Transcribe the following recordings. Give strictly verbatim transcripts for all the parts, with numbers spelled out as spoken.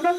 ꯌꯥꯝ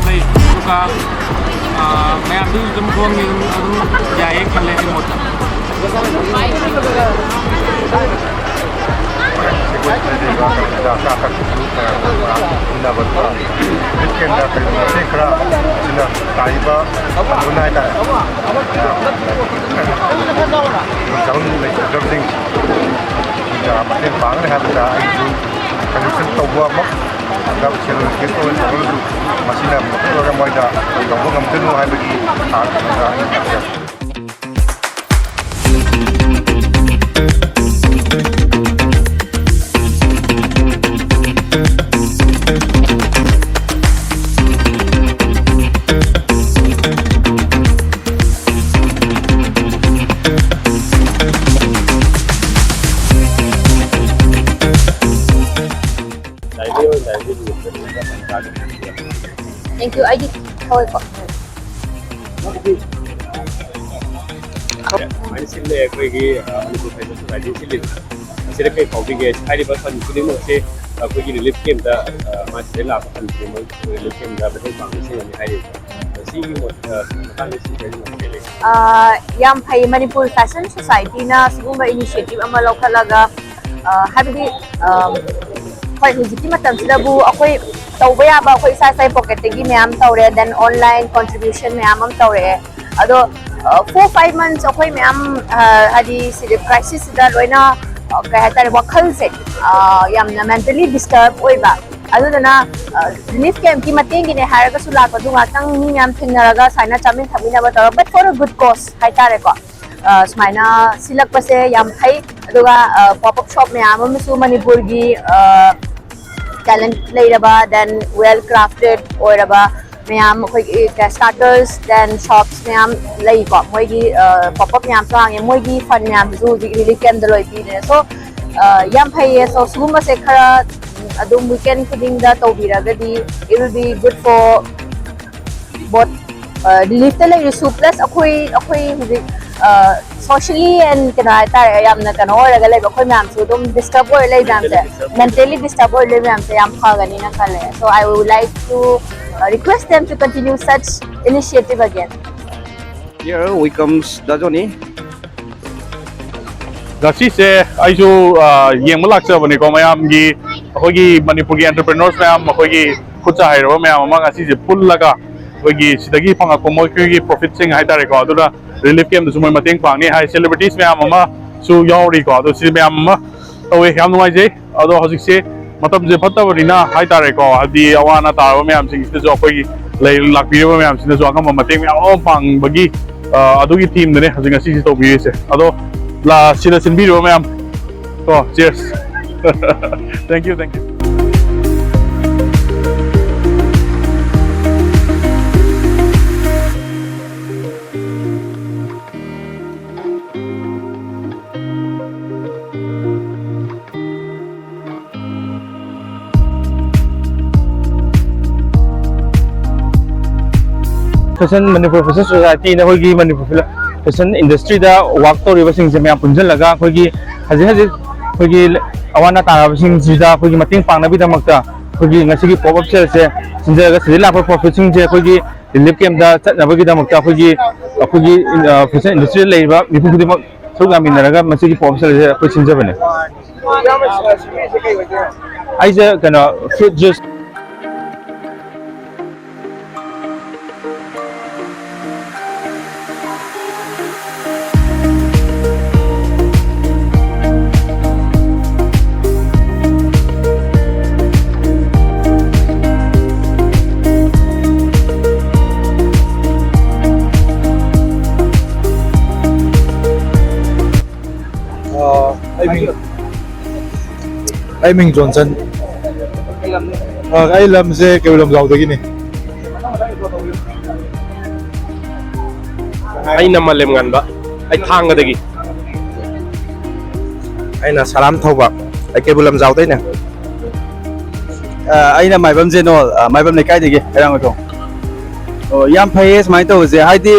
ꯂꯩ꯫ ꯑꯗꯨꯒ, ꯑꯥ, ꯃꯌꯥꯝꯗꯨ ꯑꯗꯨꯝ ꯊꯣꯡꯉꯤ, ꯑꯗꯨꯝ, ꯑꯗꯨꯝ ꯌꯥꯏꯌꯦ ꯈꯜꯂꯦ ꯑꯩ ꯃꯣꯠꯇ꯫ ꯃꯇꯦꯡ ꯈꯔ ꯑꯁꯤꯅ ꯇꯥꯔꯤꯕ ꯇꯥꯡꯗꯨꯅ ꯍꯥꯏꯇꯥꯔꯦ꯫ ꯆꯍꯨꯝ ꯂꯩꯇ꯭ꯔꯕꯁꯤꯡ ꯃꯇꯦꯡ ꯄꯥꯡꯅꯤ ꯍꯥꯏꯕꯗ ꯑꯩꯁꯨ contribution ꯇꯧꯕ ꯑꯃ, ꯁꯦꯜ ꯇꯧꯔꯁꯨ ꯃꯁꯤꯅ ꯃꯈꯜ ꯑꯣꯏꯔꯒ ꯃꯣꯏꯗ ꯇꯧꯕ ꯉꯝꯖꯅꯨ ꯍꯥꯏꯕꯒꯤ ꯊꯥꯛꯇ ꯑꯩꯅ ꯊꯝꯖꯕꯅꯤ꯫ ꯂꯥꯏꯕ꯭ꯔꯦꯔꯤ ꯑꯣꯏꯅ ꯂꯥꯏꯕ꯭ꯔꯦꯔꯤ ꯅꯨꯃꯤꯠꯇ ꯅꯠꯇ꯭ꯔꯒ ꯍꯞꯇꯥꯒꯤ ꯅꯨꯃꯤꯠꯇ? Thank you. ꯑꯩꯗꯤ ꯍꯣꯏ ꯀꯣ꯫ ꯁꯨꯃꯥꯏꯅ ꯁꯤꯜꯂꯦ ꯑꯩꯈꯣꯏꯒꯤ, ꯑ, ꯃꯅꯤꯄꯨꯔ ꯐꯦꯁꯟ ꯁꯣꯁꯥꯏꯇꯤ ꯁꯤꯜꯂꯤꯕ꯫ ꯃꯁꯤꯗ ꯀꯩ ꯐꯥꯎꯕꯤꯒꯦ? ꯍꯥꯏꯔꯤꯕ ꯐꯟ ꯈꯨꯗꯤꯡꯃꯛꯁꯦ ꯑꯩꯈꯣꯏꯒꯤ ꯔꯤꯂꯤꯐ ꯀꯦꯝꯞꯇ, ꯑ, ꯃꯥ ꯁꯤꯗ ꯂꯥꯛꯄ ꯐꯟ ꯈꯨꯗꯤꯡꯃꯛ ꯔꯤꯂꯤꯐ ꯀꯦꯝꯞꯇ ꯃꯇꯦꯡ ꯄꯥꯡꯕ ꯁꯤꯟꯒꯅꯤ ꯍꯥꯏꯔꯤꯕ꯫ ꯑ, ꯁꯤꯒꯤ ꯃꯣꯠ-, ꯑ, ꯃꯇꯥꯡꯗ ꯁꯤ ꯀꯔꯤ ꯃꯣꯠ ꯂꯩ? ꯑ, ꯌꯥꯝ ꯐꯩ, ꯃꯅꯤꯄꯨꯔ ꯐꯦꯁꯟ ꯁꯣꯁꯥꯏꯇꯤꯅ ꯁꯤꯒꯨꯝꯕ ꯏꯅꯤꯁꯤꯌꯦꯇꯤꯚ ꯑꯃ ꯂꯧꯈꯠꯂꯒ, ꯑ, ꯍꯥꯏꯕꯗꯤ, ꯑ, ꯍꯣꯏ, ꯍꯧꯖꯤꯛꯀꯤ ꯃꯇꯝꯁꯤꯗꯕꯨ ꯑꯩꯈꯣꯏ ꯇꯧꯕ ꯌꯥꯕ ꯑꯩꯈꯣꯏ ꯏꯁꯥ ꯏꯁꯥꯒꯤ ꯄꯣꯀꯦꯠꯇꯒꯤ ꯃꯌꯥꯝ ꯇꯧꯔꯦ, then online contribution ꯃꯌꯥꯝ ꯑꯃ ꯇꯧꯔꯛꯑꯦ꯫ ꯑꯗꯣ, ꯑ, four five months ꯑꯩꯈꯣꯏ ꯃꯌꯥꯝ, ꯑ, ꯍꯥꯏꯗꯤ ꯁꯤꯗ ꯀ꯭ꯔꯥꯏꯁꯤꯁꯁꯤꯗ ꯂꯣꯏꯅ, ꯑ, ꯀꯩ ꯍꯥꯏꯇꯥꯔꯦ, ꯋꯥꯈꯜꯁꯦ, ꯑ, ꯌꯥꯝꯅ ꯃꯦꯟꯇꯦꯂꯤ ꯗꯤꯁꯇꯔꯕ ꯑꯣꯏꯕ꯫ ꯑꯗꯨꯗꯨꯅ, ꯑ, ꯔꯤꯂꯤꯐ ꯀꯦꯝꯞꯀꯤ ꯃꯇꯦꯡꯒꯤꯅꯦ ꯍꯥꯏꯔꯒꯁꯨ ꯂꯥꯛꯄꯗꯨ ꯉꯥꯛꯇꯪ ꯃꯤ ꯃꯌꯥꯝ ꯊꯦꯡꯅꯔꯒ ꯁꯨꯃꯥꯏꯅ ꯆꯥꯃꯤꯟ ꯊꯛꯃꯤꯟꯅꯕ ꯇꯧꯔꯒ, but for a good cause ꯍꯥꯏꯇꯥꯔꯦꯀꯣ꯫ ꯑ, ꯁꯨꯃꯥꯏꯅ ꯁꯤꯜꯂꯛꯄꯁꯦ ꯌꯥꯝ ꯐꯩ꯫ ꯑꯗꯨꯒ, ꯑ, pop up shop ꯃꯌꯥꯝ ꯑꯃꯁꯨ ꯃꯅꯤꯄꯨꯔꯒꯤ, ꯑ, ꯇꯦꯂꯦꯟꯠ ꯂꯩꯔꯕ, then well crafted ꯑꯣꯏꯔꯕ ꯃꯌꯥꯝ, ꯑꯩꯈꯣꯏꯒꯤ starters, then shops ꯃꯌꯥꯝ ꯂꯩꯀꯣ꯫ ꯃꯣꯏꯒꯤ, ꯑ, pop up ꯃꯌꯥꯝꯁꯨ ꯍꯥꯡꯉꯦ, ꯃꯣꯏꯒꯤ ꯐꯟ ꯃꯌꯥꯝꯗꯨꯁꯨ ꯍꯧꯖꯤꯛ ꯔꯤꯂꯤꯐ ꯀꯦꯝꯞꯇ ꯂꯣꯏ ꯄꯤꯔꯦ꯫ So, ꯑ, ꯌꯥꯝ ꯐꯩꯌꯦ꯫ So, ꯁꯤꯒꯨꯝꯕꯁꯦ ꯈꯔ, ꯎꯝ, ꯑꯗꯨꯝ ꯋꯤꯀꯦꯟ ꯈꯨꯗꯤꯡꯗ ꯇꯧꯕꯤꯔꯒꯗꯤ, it will be good for both, ꯑ, ꯔꯤꯂꯤꯐꯇ ꯂꯩꯔꯁꯨ, plus ꯑꯩꯈꯣꯏ, ꯑꯩꯈꯣꯏ ꯍꯧꯖꯤꯛ, ꯑ, socially and ꯀꯩꯅꯣ ꯍꯥꯏꯇꯥꯔꯦ, ꯌꯥꯝꯅ ꯀꯩꯅꯣ ꯑꯣꯏꯔꯒ ꯂꯩꯕ ꯑꯩꯈꯣꯏ ꯃꯌꯥꯝꯁꯨ ꯑꯗꯨꯝ ꯗꯤꯁꯇꯔꯕ ꯑꯣꯏꯔ ꯂꯩ ꯃꯌꯥꯝꯁꯦ, ꯃꯦꯟꯇꯦꯂꯤ ꯗꯤꯁꯇꯔꯕ ꯑꯣꯏꯔ ꯂꯩꯕ ꯃꯌꯥꯝꯁꯦ ꯌꯥꯝ ꯐꯒꯅꯤꯅ ꯈꯜꯂꯦ꯫ So I would like to, uh, request them to continue such initiative again. Here we comes Dajoni. ꯉꯁꯤꯁꯦ ꯑꯩꯁꯨ, ꯑ, ꯌꯦꯡꯕ ꯂꯥꯛꯆꯕꯅꯤꯀꯣ, ꯃꯌꯥꯝꯒꯤ, ꯑꯩꯈꯣꯏꯒꯤ ꯃꯅꯤꯄꯨꯔꯒꯤ ꯑꯦꯟꯇꯔꯄ꯭ꯔꯦꯅꯔꯁ ꯃꯌꯥꯝ, ꯑꯩꯈꯣꯏꯒꯤ ꯈꯨꯠ ꯁꯥ ꯍꯩꯔꯕ ꯃꯌꯥꯝ ꯑꯃ ꯉꯁꯤꯁꯦ ꯄꯨꯜꯂꯒ ꯑꯩꯈꯣꯏꯒꯤ ꯁꯤꯗꯒꯤ ꯐꯪꯉꯛꯄ ꯃꯣꯏꯒꯤ ꯄ꯭ꯔꯣꯐꯤꯠꯁꯤꯡ ꯍꯥꯏꯇꯥꯔꯦꯀꯣ, ꯑꯗꯨꯅ ꯔꯤꯂꯤꯐ ꯀꯦꯝꯞꯇꯁꯨ ꯃꯣꯏ ꯃꯇꯦꯡ ꯄꯥꯡꯅꯤ ꯍꯥꯏ, ꯁꯦꯂꯤꯕ꯭ꯔꯤꯇꯤꯁ ꯃꯌꯥꯝ ꯑꯃꯁꯨ ꯌꯥꯎꯔꯤꯀꯣ, ꯑꯗꯣ ꯁꯤ ꯃꯌꯥꯝ ꯑꯃ ꯇꯧꯋꯦ, ꯌꯥꯝ ꯅꯨꯡꯉꯥꯏꯖꯩ꯫ ꯑꯗꯣ ꯍꯧꯖꯤꯛꯁꯦ ꯃꯇꯝꯁꯦ ꯐꯠꯇꯕꯅꯤꯅ ꯍꯥꯏꯇꯥꯔꯦꯀꯣ, ꯍꯥꯏꯗꯤ ꯑꯋꯥ ꯑꯅꯥ ꯇꯥꯔꯕ ꯃꯌꯥꯝꯁꯤꯡꯁꯤꯗꯁꯨ ꯑꯩꯈꯣꯏꯒꯤ ꯂꯩ ꯂꯥꯛꯄꯤꯔꯤꯕ ꯃꯌꯥꯝꯁꯤꯅꯁꯨ ꯑꯉꯝꯕ ꯃꯇꯦꯡ ꯃꯌꯥꯝ ꯑꯃ ꯄꯥꯡꯕꯒꯤ, ꯑ, ꯑꯗꯨꯒꯤ ꯊꯤꯝꯗꯅꯦ ꯍꯧꯖꯤꯛ ꯉꯁꯤꯁꯤ ꯇꯧꯕꯤꯔꯤꯁꯦ꯫ ꯑꯗꯣ ꯂꯥ-, ꯁꯤꯗ ꯁꯤꯟꯕꯤꯔꯤꯕ ꯃꯌꯥꯝ ꯀꯣ, cheers. Thank you, thank you. Fashion, Manipur fashion ꯁꯣꯁꯥꯏꯇꯤꯅ ꯑꯩꯈꯣꯏꯒꯤ ꯃꯅꯤꯄꯨꯔ ꯐꯦꯁꯟ ꯏꯟꯗꯁꯇ꯭ꯔꯤꯗ ꯋꯥꯛ ꯇꯧꯔꯤꯕꯁꯤꯡꯁꯦ ꯃꯌꯥꯝ ꯄꯨꯟꯁꯤꯜꯂꯒ ꯑꯩꯈꯣꯏꯒꯤ ꯍꯧꯖꯤꯛ ꯍꯧꯖꯤꯛ ꯑꯩꯈꯣꯏꯒꯤ ꯑꯋꯥ ꯑꯅꯥ ꯇꯥꯔꯕꯁꯤꯡꯁꯤꯗ ꯑꯩꯈꯣꯏꯒꯤ ꯃꯇꯦꯡ ꯄꯥꯡꯅꯕꯒꯤꯗꯃꯛꯇ ꯑꯩꯈꯣꯏꯒꯤ ꯉꯁꯤꯒꯤ ꯄꯣꯞ ꯑꯞ ꯁꯦꯜꯁꯦ ꯁꯤꯟꯖꯔꯒ ꯁꯤꯗꯒꯤ ꯂꯥꯛꯄ ꯄ꯭ꯔꯣꯐꯤꯠꯁꯤꯡꯁꯦ ꯑꯩꯈꯣꯏꯒꯤ ꯔꯤꯂꯤꯐ ꯀꯦꯝꯞꯇ ꯆꯠꯅꯕꯒꯤꯗꯃꯛꯇ ꯑꯩꯈꯣꯏꯒꯤ ꯑꯩꯈꯣꯏꯒꯤ ꯐꯦꯁꯟ ꯏꯟꯗꯁꯇ꯭ꯔꯤꯗ ꯂꯩꯔꯤꯕ ꯃꯤꯄꯨꯝ ꯈꯨꯗꯤꯡꯃꯛ ꯁꯔꯨꯛ ꯌꯥꯃꯤꯟꯅꯔꯒ ꯃꯁꯤꯒꯤ ꯄꯣꯞ ꯑꯞ ꯁꯦꯜꯁꯦ ꯑꯩꯈꯣꯏ ꯁꯤꯟꯖꯕꯅꯦ꯫ ꯑꯩꯁꯦ ꯀꯩꯅꯣ, ꯐ꯭ꯔꯨꯠ ꯖꯨꯁ꯫ ꯑꯥ, ꯑꯩ ꯃꯤꯡ, ꯑꯩ ꯃꯤꯡ ꯖꯣꯟꯁꯟ꯫ ꯑꯥ, ꯑꯩ ꯂꯝꯁꯦ ꯀꯩꯕꯨꯜ ꯂꯝꯖꯥꯎꯗꯒꯤꯅꯤ꯫ ꯑꯩꯅ ꯃꯥꯂꯦꯝ ꯉꯥꯟꯕ, ꯑꯩ ꯊꯥꯡꯒꯗꯒꯤ꯫ ꯑꯩꯅ ꯁꯂꯥꯝ ꯊꯧꯕ, ꯑꯩ ꯀꯩꯕꯨꯜ ꯂꯝꯖꯥꯎꯗꯩꯅꯦ꯫ ꯑ, ꯑꯩꯅ ꯃꯥꯏꯕꯝ ꯖꯦꯅꯣꯜ, ꯑ, ꯃꯥꯏꯕꯝ ꯂꯩꯀꯥꯏꯗꯒꯤ, ꯍꯩꯔꯥꯡꯒꯣꯏꯊꯣꯡ꯫ ꯑꯣ, ꯌꯥꯝ ꯐꯩꯌꯦ ꯁꯨꯃꯥꯏꯅ ꯇꯧꯕꯁꯦ, ꯍꯥꯏꯗꯤ,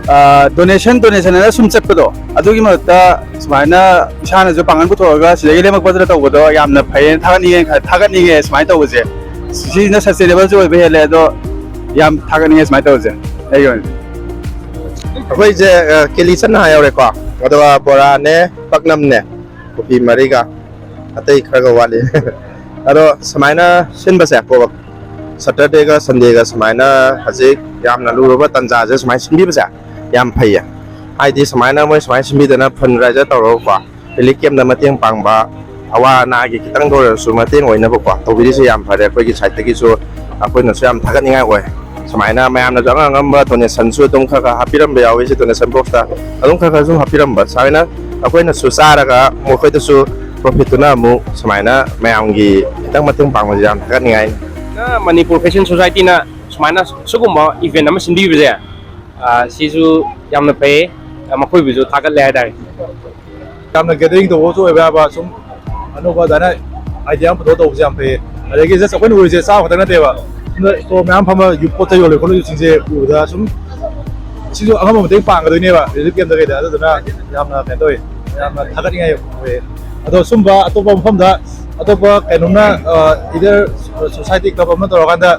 ꯑ, ꯗꯣꯅꯦꯁꯟ, ꯗꯣꯅꯦꯁꯟ ꯍꯥꯏꯅ ꯁꯨꯝ ꯆꯠꯄꯗꯣ, ꯑꯗꯨꯒꯤ ꯃꯍꯨꯠꯇ ꯁꯨꯃꯥꯏꯅ ꯏꯁꯥꯅꯁꯨ ꯄꯥꯡꯒꯜ ꯄꯨꯊꯣꯛꯑꯒ ꯁꯤꯗꯒꯤ ꯂꯦꯝꯃꯛꯄꯗꯨꯅ ꯇꯧꯕꯗꯣ ꯌꯥꯝꯅ ꯐꯩꯌꯦꯅ ꯊꯥꯒꯠꯅꯤꯡꯉꯦ, ꯊꯥꯒꯠꯅꯤꯡꯉꯦ ꯁꯨꯃꯥꯏꯅ ꯇꯧꯕꯁꯦ꯫ ꯁꯤꯅ ꯁꯁꯇꯦꯅꯦꯕꯜꯁꯨ ꯑꯣꯏꯕ ꯍꯦꯜꯂꯦ, ꯑꯗꯣ ꯌꯥꯝ ꯊꯥꯒꯠꯅꯤꯡꯉꯦ ꯁꯨꯃꯥꯏꯅ ꯇꯧꯕꯁꯦ꯫ ꯑꯩꯒꯤ ꯑꯣꯏꯅ꯫ ꯑꯩꯈꯣꯏꯁꯦ, ꯑ, ꯀꯦꯂꯤ ꯆꯠꯅ ꯌꯧꯔꯦꯀꯣ, ꯑꯗꯨꯒ ꯕꯣꯔꯥꯅꯦ, ꯄꯥꯛꯅꯝꯅꯦ, ꯀꯣꯐꯤ ꯃꯔꯤꯒ, ꯑꯇꯩ ꯈꯔꯒ ꯋꯥꯠꯂꯤ꯫ ꯑꯗꯣ ꯁꯨꯃꯥꯏꯅ ꯁꯤꯟꯕꯁꯦ, ꯀꯣ, ꯁꯇꯔꯗꯦꯒ ꯁꯟꯗꯦꯒ ꯁꯨꯃꯥꯏꯅ ꯍꯧꯖꯤꯛ ꯌꯥꯝꯅ ꯂꯨꯔꯕ ꯇꯥꯟꯖꯥꯁꯦ ꯁꯨꯃꯥꯏꯅ ꯁꯤꯟꯕꯤꯕꯁꯦ ꯌꯥꯝ ꯐꯩꯌꯦ꯫ ꯍꯥꯏꯗꯤ ꯁꯨꯃꯥꯏꯅ ꯃꯣꯏ ꯁꯨꯃꯥꯏꯅ ꯁꯤꯟꯕꯤꯗꯅ ꯐꯟ ꯔꯦꯖꯔ ꯇꯧꯔꯒꯀꯣ, ꯔꯤꯂꯤꯐ ꯀꯦꯝꯞꯇ ꯃꯇꯦꯡ ꯄꯥꯡꯕ, ꯑꯋꯥ ꯑꯅꯥꯒꯤ ꯈꯤꯇꯪꯗ ꯑꯣꯏꯔꯁꯨ ꯃꯇꯦꯡ ꯑꯣꯏꯅꯕꯀꯣ ꯇꯧꯕꯤꯔꯤꯁꯦ ꯌꯥꯝ ꯐꯔꯦ꯫ ꯑꯩꯈꯣꯏꯒꯤ ꯁꯥꯏꯠꯇꯒꯤꯁꯨ ꯑꯩꯈꯣꯏꯅꯁꯨ ꯌꯥꯝ ꯊꯥꯒꯠꯅꯤꯡꯉꯥꯏ ꯑꯣꯏ꯫ ꯁꯨꯃꯥꯏꯅ ꯃꯌꯥꯝꯅꯁꯨ ꯑꯉꯝ ꯑꯉꯝꯕ ꯗꯣꯅꯦꯁꯟꯁꯨ ꯑꯗꯨꯝ ꯈꯔ ꯈꯔ ꯍꯥꯞꯄꯤꯔꯝꯕ ꯌꯥꯎꯋꯤ ꯁꯤ ꯗꯣꯅꯦꯁꯟ ꯕꯣꯛꯁꯇ꯫ ꯑꯗꯨꯝ ꯈꯔ ꯈꯔ ꯁꯨꯝ ꯍꯥꯞꯄꯤꯔꯝꯕ ꯁꯨꯃꯥꯏꯅ ꯑꯩꯈꯣꯏꯅꯁꯨ ꯆꯥꯔꯒ ꯃꯈꯣꯏꯗꯁꯨ ꯄ꯭ꯔꯣꯐꯤꯠꯇꯨꯅ ꯑꯃꯨꯛ ꯁꯨꯃꯥꯏꯅ ꯃꯌꯥꯝꯒꯤ ꯈꯤꯇꯪ ꯃꯇꯦꯡ ꯄꯥꯡꯕꯁꯦ ꯌꯥꯝ ꯊꯥꯒꯠꯅꯤꯡꯉꯥꯏ꯫ ꯃꯅꯤꯄꯨꯔ ꯐꯦꯁꯟ ꯁꯣꯁꯥꯏꯇꯤꯅ ꯁꯨꯃꯥꯏꯅ ꯁꯤꯒꯨꯝꯕ ꯏꯚꯦꯟ ꯑꯃ ꯁꯤꯟꯕꯤꯕꯁꯦ, ꯑ, ꯁꯤꯁꯨ ꯌꯥꯝꯅ ꯐꯩꯌꯦ꯫ ꯑ, ꯃꯈꯣꯏꯕꯨꯁꯨ ꯊꯥꯒꯠꯂꯦ ꯍꯥꯏꯇꯥꯔꯦ꯫ ꯌꯥꯝꯅ ꯒꯦꯗꯔꯤꯡ ꯇꯧꯕꯁꯨ ꯑꯣꯏꯕ ꯌꯥꯕ, ꯁꯨꯝ ꯑꯅꯧꯕ ꯑꯗꯨꯃꯥꯏꯅ ꯑꯥꯏꯗꯤꯌꯥ ꯑꯃ ꯄꯨꯊꯣꯛꯑ ꯇꯧꯕꯁꯦ ꯌꯥꯝ ꯐꯩꯌꯦ꯫ ꯑꯗꯒꯤ ꯖꯁ ꯑꯩꯈꯣꯏꯅ ꯎꯔꯤꯁꯦ ꯆꯥꯕ ꯈꯛꯇꯪ ꯅꯠꯇꯦꯕ, ꯁ꯭ꯇꯣꯔ ꯃꯌꯥꯝ ꯐꯝꯕ, ꯌꯨ ꯄꯣꯠ ꯆꯩ ꯌꯣꯜꯂꯤ ꯈꯣꯠꯂꯤꯁꯤꯡꯁꯦ ꯎꯕꯗ ꯁꯨꯝ ꯁꯤꯁꯨ ꯑꯉꯝꯕ ꯃꯇꯦꯡ ꯄꯥꯡꯒꯗꯣꯏꯅꯦꯕ ꯔꯤꯂꯤꯐ ꯀꯦꯝꯞꯇ ꯀꯩꯗ꯫ ꯑꯗꯨꯗꯨꯅ ꯌꯥꯝꯅ ꯀꯩꯅꯣ ꯇꯧꯋꯤ, ꯌꯥꯝꯅ ꯊꯥꯒꯠꯅꯤꯡꯉꯥꯏ ꯑꯣꯏꯌꯦ꯫ ꯑꯗꯣ ꯁꯨꯝꯕ ꯑꯇꯣꯞꯄ ꯃꯐꯝꯗ ꯑꯇꯣꯞꯄ ꯀꯩꯅꯣꯝꯅ, ꯏꯗꯔ ꯁꯣꯁꯥꯏꯇꯤ ꯀ꯭ꯂꯕ ꯑꯃ ꯇꯧꯔꯀꯥꯟꯗ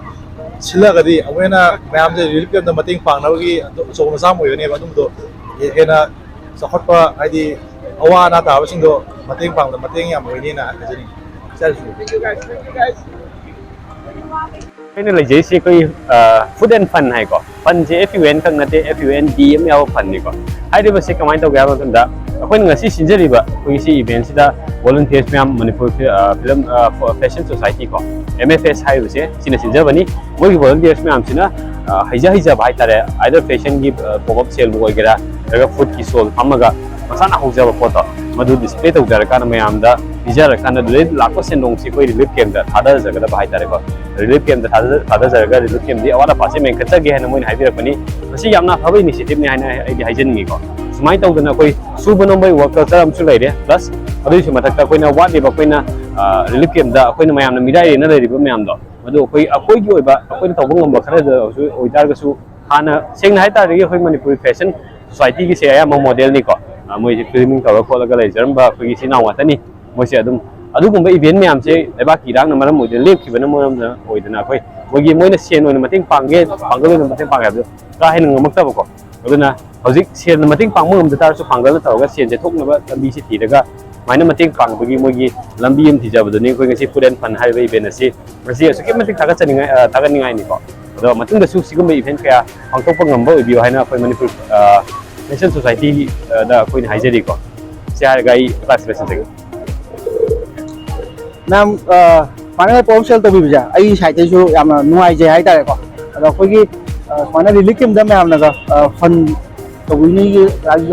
ꯁꯤꯜꯂꯒꯗꯤ ꯑꯃꯨꯛ ꯍꯦꯟꯅ ꯃꯌꯥꯝꯁꯦ ꯔꯤꯂꯤꯐ ꯀꯦꯝꯞꯇ ꯃꯇꯦꯡ ꯄꯥꯡꯅꯕꯒꯤ ꯑꯆꯧꯕ ꯃꯆꯥꯛ ꯑꯃ ꯑꯣꯏꯒꯅꯦꯕ꯫ ꯑꯗꯨꯝꯕꯗꯣ ꯍꯦꯟꯅ ꯆꯥꯎꯈꯠꯄ, ꯍꯥꯏꯗꯤ ꯑꯋꯥ ꯑꯅꯥ ꯇꯥꯕꯁꯤꯡꯗꯣ ꯃꯇꯦꯡ ꯄꯥꯡꯕꯗ ꯃꯇꯦꯡ ꯌꯥꯝ ꯑꯣꯏꯅꯤꯅ ꯍꯥꯏꯖꯅꯤꯡꯉꯤ꯫ ꯑꯩꯅ ꯂꯩꯖꯩꯁꯦ ꯑꯩꯈꯣꯏ ꯐꯨꯗ ꯑꯦꯟ ꯐꯟ ꯍꯥꯏꯀꯣ꯫ ꯐꯟꯁꯦ F U N ꯈꯛ ꯅꯠꯇꯦ, F U N D ꯑꯃ ꯌꯥꯎꯕ ꯐꯟꯅꯤꯀꯣ꯫ ꯍꯥꯏꯔꯤꯕꯁꯤ ꯀꯃꯥꯏꯅ ꯇꯧꯒꯦ ꯍꯥꯏꯕ ꯃꯇꯝꯗ, ꯑꯩꯈꯣꯏꯅ ꯉꯁꯤ ꯁꯤꯟꯖꯔꯤꯕ ꯑꯩꯈꯣꯏꯒꯤ ꯁꯤ ꯏꯚꯦꯟꯁꯤꯗ ꯚꯣꯂꯨꯟꯇꯤꯌꯔꯁ ꯃꯌꯥꯝ, ꯃꯅꯤꯄꯨꯔ ꯐꯤꯂꯝ ꯐꯦꯁꯟ ꯁꯣꯁꯥꯏꯇꯤ ꯀꯣ, M F S ꯍꯥꯏꯔꯤꯕꯁꯦ, ꯁꯤꯅ ꯁꯤꯟꯖꯕꯅꯤ꯫ ꯃꯣꯏꯒꯤ ꯚꯣꯂꯨꯟꯇꯤꯌꯔꯁ ꯃꯌꯥꯝꯁꯤꯅ ꯑ, ꯍꯩꯖ ꯍꯩꯖꯕ ꯍꯥꯏꯇꯥꯔꯦ, ꯑꯥꯏꯗꯔ ꯐꯦꯁꯟꯒꯤ ꯄꯣꯞ ꯑꯞ ꯁꯦꯜꯕꯨ ꯑꯣꯏꯒꯦꯔꯥ, ꯅꯠꯇ꯭ꯔꯒ ꯐꯨꯗꯀꯤ ꯁꯣꯜ ꯐꯝꯃꯒ ꯃꯁꯥꯅ ꯍꯧꯖꯕ ꯄꯣꯠꯇꯣ, ꯃꯗꯨ ꯗꯤꯁꯄ꯭ꯂꯦ ꯇꯧꯖꯔꯀꯥꯟꯗ ꯃꯌꯥꯝꯗ ꯄꯤꯖꯔꯀꯥꯟꯗ ꯑꯗꯨꯗꯩ ꯂꯥꯛꯄ ꯁꯦꯟꯗꯣꯡꯁꯤ ꯑꯩꯈꯣꯏ ꯔꯤꯂꯤꯐ ꯀꯦꯝꯞꯇ ꯊꯥꯗꯖꯒꯗꯕ ꯍꯥꯏꯇꯥꯔꯦꯀꯣ꯫ ꯔꯤꯂꯤꯐ ꯀꯦꯝꯞꯇ ꯊꯥꯗ- ꯊꯥꯗꯖꯔꯒ ꯔꯤꯂꯤꯐ ꯀꯦꯝꯞꯇꯤ ꯑꯋꯥꯠ ꯑꯄꯥꯁꯦ ꯃꯦꯟꯈꯠꯆꯒꯦ ꯍꯥꯏꯅ ꯃꯣꯏꯅ ꯍꯥꯏꯕꯤꯔꯛꯄꯅꯤ꯫ ꯃꯁꯤ ꯌꯥꯝꯅ ꯑꯐꯕ ꯏꯅꯤꯁꯤꯌꯦꯇꯤꯞꯅꯤ ꯍꯥꯏꯅ ꯑꯩꯗꯤ ꯍꯥꯏꯖꯅꯤꯡꯉꯤꯀꯣ꯫ ꯁꯨꯃꯥꯏꯅ ꯇꯧꯗꯅ ꯑꯩꯈꯣꯏ ꯁꯨꯕ ꯅꯣꯝꯕꯒꯤ ꯋꯥꯔꯛ ꯀꯜꯆꯔ ꯑꯃꯁꯨ ꯂꯩꯔꯦ, ꯄ꯭ꯂꯁ ꯑꯗꯨꯒꯤꯁꯨ ꯃꯊꯛꯇ ꯑꯩꯈꯣꯏꯅ ꯋꯥꯠꯂꯤꯕ, ꯑꯩꯈꯣꯏꯅ ꯔꯤꯂꯤꯐ ꯀꯦꯝꯞꯇ ꯑꯩꯈꯣꯏꯅ ꯃꯌꯥꯝꯅ ꯃꯤꯔꯥꯏꯔꯦꯅ ꯂꯩꯔꯤꯕ ꯃꯌꯥꯝꯗꯣ, ꯃꯗꯨ ꯑꯩꯈꯣꯏ ꯑꯩꯈꯣꯏꯒꯤ ꯑꯣꯏꯕ ꯑꯩꯈꯣꯏꯅ ꯇꯧꯕ ꯉꯝꯕ ꯈꯔꯗ ꯑꯣꯏꯇꯥꯔꯒꯁꯨ, ꯍꯥꯟꯅ ꯁꯦꯡꯅ ꯍꯥꯏ ꯇꯥꯔꯗꯤ ꯑꯩꯈꯣꯏ ꯃꯅꯤꯄꯨꯔꯤ ꯐꯦꯁꯟ ꯁꯣꯁꯥꯏꯇꯤꯒꯤꯁꯦ ꯑꯌꯥꯝꯕ ꯃꯣꯗꯦꯜꯅꯤꯀꯣ꯫ ꯑ, ꯃꯣꯏꯁꯦ ꯀ꯭ꯂꯤꯅꯤꯡ ꯇꯧꯔ ꯈꯣꯠꯂꯒ ꯂꯩꯖꯔꯝꯕ ꯑꯩꯈꯣꯏꯒꯤ ꯏꯆꯤꯟ ꯏꯅꯥꯎ ꯉꯥꯛꯇꯅꯤ꯫ ꯃꯣꯏꯁꯦ ꯑꯗꯨꯝ ꯑꯗꯨꯒꯨꯝꯕ ꯏꯚꯦꯟ ꯃꯌꯥꯝꯁꯦ ꯂꯩꯕꯥꯛꯀꯤ ꯏꯔꯥꯡꯅ ꯃꯔꯝ ꯑꯣꯏꯗꯨꯅ ꯂꯦꯞꯈꯤꯕꯅ ꯃꯔꯝ ꯑꯣꯏꯗꯅ ꯑꯩꯈꯣꯏ ꯃꯣꯏꯒꯤ, ꯃꯣꯏꯅ ꯁꯦꯟ ꯑꯣꯏꯅ ꯃꯇꯦꯡ ꯄꯥꯡꯒꯦ, ꯄꯥꯡꯒꯜ ꯑꯣꯏꯅ ꯃꯇꯦꯡ ꯄꯥꯡꯒꯦ ꯍꯥꯏꯕꯗꯣ ꯀꯥ ꯍꯦꯟꯅ ꯉꯝꯃꯛꯇꯕꯀꯣ꯫ ꯑꯗꯨꯅ ꯍꯧꯖꯤꯛ ꯁꯦꯟꯅ ꯃꯇꯦꯡ ꯄꯥꯡꯕ ꯉꯝꯗ ꯇꯥꯔꯁꯨ ꯄꯥꯡꯒꯜꯅ ꯇꯧꯔꯒ ꯁꯦꯟꯁꯦ ꯊꯣꯛꯅꯕ ꯂꯝꯕꯤꯁꯦ ꯊꯤꯔꯒ ꯁꯨꯃꯥꯏꯅ ꯃꯇꯦꯡ ꯄꯥꯡꯕꯒꯤ ꯃꯣꯏꯒꯤ ꯂꯝꯕꯤ ꯑꯃ ꯊꯤꯖꯕꯗꯨꯅꯤ ꯑꯩꯈꯣꯏ ꯉꯁꯤ ꯐꯨꯗ ꯑꯦꯟ ꯐꯟ ꯍꯥꯏꯔꯤꯕ ꯏꯚꯦꯟ ꯑꯁꯤ ꯉꯁꯤ ꯑꯁꯨꯛꯀꯤ ꯃꯇꯤꯛ ꯊꯥꯒꯠꯆꯅꯤꯡꯉꯥꯏ, ꯑ, ꯊꯥꯒꯠꯅꯤꯡꯉꯥꯏꯅꯤꯀꯣ꯫ ꯑꯗꯣ ꯃꯇꯨꯡꯗꯁꯨ ꯁꯤꯒꯨꯝꯕ ꯏꯚꯦꯟ ꯀꯌꯥ ꯄꯥꯡꯊꯣꯛꯄ ꯉꯝꯕ ꯑꯣꯏꯕꯤꯌꯨ ꯍꯥꯏꯅ ꯑꯩꯈꯣꯏ ꯃꯅꯤꯄꯨꯔ, ꯑ, ꯐꯦꯁꯟ ꯁꯣꯁꯥꯏꯇꯤꯗ ꯑꯩꯈꯣꯏꯅ ꯍꯥꯏꯖꯔꯤꯀꯣ꯫ ꯁꯤ ꯍꯥꯏꯔꯒ ꯑꯩ ꯀ꯭ꯂꯥꯁ ꯂꯣꯏꯁꯤꯟꯖꯒꯦ꯫ ꯃꯌꯥꯝ, ꯑ, ꯁꯨꯃꯥꯏꯅ ꯄꯣꯠ ꯑꯃ ꯁꯦꯜ ꯇꯧꯕꯤꯕꯁꯦ ꯑꯩꯒꯤ ꯁꯥꯏꯠꯇꯩꯁꯨ ꯌꯥꯝꯅ ꯅꯨꯡꯉꯥꯏꯖꯩ ꯍꯥꯏꯇꯥꯔꯦꯀꯣ꯫ ꯑꯗꯣ ꯑꯩꯈꯣꯏꯒꯤ, ꯑ, ꯁꯨꯃꯥꯏꯅ ꯔꯤꯂꯤꯐ ꯀꯦꯝꯞꯇ ꯃꯌꯥꯝꯅꯒ, ꯑ, ꯐꯟ ꯇꯧꯕꯤꯅꯤꯒꯤ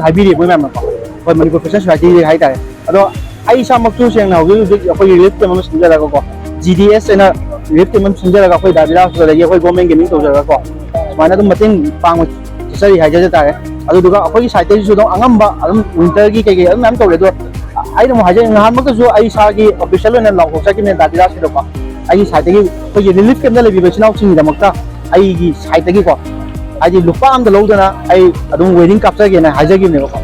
ꯍꯥꯏꯕꯤꯔꯤꯕ ꯃꯌꯥꯝꯅꯀꯣ, ꯑꯩꯈꯣꯏ ꯃꯅꯤꯄꯨꯔ ꯐꯦꯁꯟ ꯁꯣꯁꯥꯏꯇꯤꯒꯤ ꯍꯥꯏꯇꯥꯔꯦ꯫ ꯑꯗꯣ ꯑꯩ ꯏꯁꯥꯃꯛꯁꯨ ꯁꯦꯡꯅ ꯍꯧꯖꯤꯛ ꯍꯧꯖꯤꯛ ꯑꯩꯈꯣꯏꯒꯤ ꯔꯤꯂꯤꯐ ꯀꯦꯝꯞ ꯑꯃ ꯁꯤꯟꯖꯔꯒꯀꯣ, G D S ꯑꯅ ꯔꯤꯂꯤꯐ ꯀꯦꯝꯞ ꯑꯃ ꯁꯤꯟꯖꯔꯒ ꯑꯩꯈꯣꯏ ꯗꯥ ꯕꯤꯂꯥꯁ ꯑꯗꯒꯤ ꯑꯩꯈꯣꯏ ꯒꯣꯔꯃꯦꯟꯒꯤ ꯃꯤꯡ ꯇꯧꯖꯔꯒꯀꯣ, ꯁꯨꯃꯥꯏꯅ ꯑꯗꯨꯝ ꯃꯇꯦꯡ ꯄꯥꯡꯕ ꯆꯠꯆꯔꯤ ꯍꯥꯏꯖꯕ ꯇꯥꯔꯦ꯫ ꯑꯗꯨꯗꯨꯒ ꯑꯩꯈꯣꯏꯒꯤ ꯁꯥꯏꯠꯇꯒꯤꯁꯨ ꯑꯗꯨꯝ ꯑꯉꯝꯕ ꯑꯗꯨꯝ ꯋꯤꯟꯇꯔꯒꯤ ꯀꯩꯀꯩ ꯑꯗꯨꯝ ꯃꯌꯥꯝ ꯇꯧꯔꯦ꯫ ꯑꯗꯣ ꯑꯩꯅ ꯑꯃꯨꯛ ꯍꯥꯏꯖꯅꯤꯡꯉꯤ, ꯅꯍꯥꯟꯃꯛꯇꯁꯨ ꯑꯩ ꯏꯁꯥꯒꯤ ꯑꯣꯐꯤꯁꯤꯌꯦꯜ ꯑꯣꯏꯅ ꯂꯥꯎꯊꯣꯛꯆꯈꯤꯕꯅꯦ ꯗꯥ ꯕꯤꯂꯥꯁꯀꯤꯗꯀꯣ꯫ ꯑꯩꯒꯤ ꯁꯥꯏꯠꯇꯒꯤ ꯑꯩꯈꯣꯏꯒꯤ ꯔꯤꯂꯤꯐ ꯀꯦꯝꯞꯇ ꯂꯩꯕꯤꯕ ꯏꯆꯤꯟ ꯏꯅꯥꯎꯁꯤꯡꯒꯤꯗꯃꯛꯇ ꯑꯩꯒꯤ ꯁꯥꯏꯠꯇꯒꯤꯀꯣ, ꯍꯥꯏꯗꯤ ꯂꯨꯄꯥ ꯑꯃꯗ ꯂꯧꯗꯅ ꯑꯩ ꯑꯗꯨꯝ ꯋꯦꯗꯤꯡ ꯀꯥꯞꯆꯒꯦꯅ ꯍꯥꯏꯖꯈꯤꯕꯅꯦꯕꯀꯣ꯫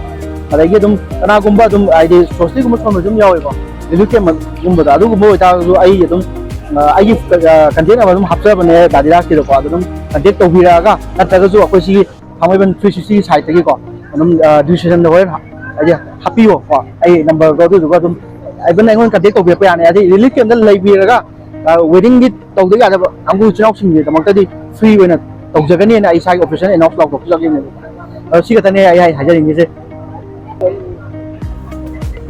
ꯑꯗꯒꯤ ꯑꯗꯨꯝ ꯀꯅꯥꯒꯨꯝꯕ ꯑꯗꯨꯝ ꯍꯥꯏꯗꯤ ꯁꯣꯁꯇꯤꯒꯨꯝꯕ ꯁꯣꯟꯕꯁꯨ ꯑꯗꯨꯝ ꯌꯥꯎꯋꯦꯀꯣ, ꯔꯤꯂꯤꯐ ꯀꯦꯝꯞꯒꯨꯝꯕꯗ꯫ ꯑꯗꯨꯒꯨꯝꯕ ꯑꯣꯏꯇꯥꯔꯒꯁꯨ ꯑꯩ ꯑꯗꯨꯝ ꯑ, ꯑꯩꯒꯤ ꯀꯟꯇꯦꯛ ꯅꯝꯕꯔ ꯑꯗꯨꯝ ꯍꯥꯞꯆꯕꯅꯦ ꯗꯥꯗꯤꯔꯥꯖꯀꯤꯗꯀꯣ꯫ ꯑꯗꯨ ꯑꯗꯨꯝ ꯀꯟꯇꯦꯛ ꯇꯧꯕꯤꯔꯛꯑꯒ, ꯅꯠꯇ꯭ꯔꯒꯁꯨ ꯑꯩꯈꯣꯏ ꯁꯤꯒꯤ ꯊꯥꯡꯃꯩꯕꯟ ꯊ꯭ꯔꯤ ꯁꯤꯛꯁꯇꯤꯒꯤ ꯁꯥꯏꯠꯇꯒꯤꯀꯣ ꯑꯗꯨꯝ ꯗꯤꯁꯀ꯭ꯔꯤꯞꯁꯟꯗ ꯍꯣꯔꯦꯟ ꯍꯥꯏꯗꯤ ꯍꯥꯞꯄꯤꯌꯣꯀꯣ ꯑꯩ ꯅꯝꯕꯔꯗꯣ, ꯑꯗꯨꯗꯨꯒ ꯑꯗꯨꯝ ꯑꯗꯨꯝ ꯑꯩꯉꯣꯟꯗ ꯀꯟꯇꯦꯛ ꯇꯧꯕꯤꯔꯛꯄ ꯌꯥꯅꯤ꯫ ꯍꯥꯏꯗꯤ ꯔꯤꯂꯤꯐ ꯀꯦꯝꯞꯇ ꯂꯩꯕꯤꯔꯒ ꯋꯦꯗꯤꯡꯒꯤ ꯇꯧꯗ ꯌꯥꯗꯕ ꯀꯥꯡꯕꯨ ꯏꯆꯤꯟ ꯏꯅꯥꯎꯁꯤꯡꯒꯤꯗꯃꯛꯇꯗꯤ ꯐ꯭ꯔꯤ ꯑꯣꯏꯅ ꯇꯧꯖꯒꯅꯤꯅ ꯑꯩ ꯏꯁꯥꯒꯤ ꯑꯣꯐꯤꯁꯤꯌꯦꯜ ꯑꯦꯅꯥꯎꯟꯁ ꯂꯥꯎꯊꯣꯛꯆꯈꯤꯕꯅꯦꯕ꯫ ꯑꯗꯣ ꯁꯤ ꯈꯛꯇꯅꯦ ꯑꯩ ꯍꯥꯏ- ꯍꯥꯏꯖꯅꯤꯡꯉꯤꯁꯦ꯫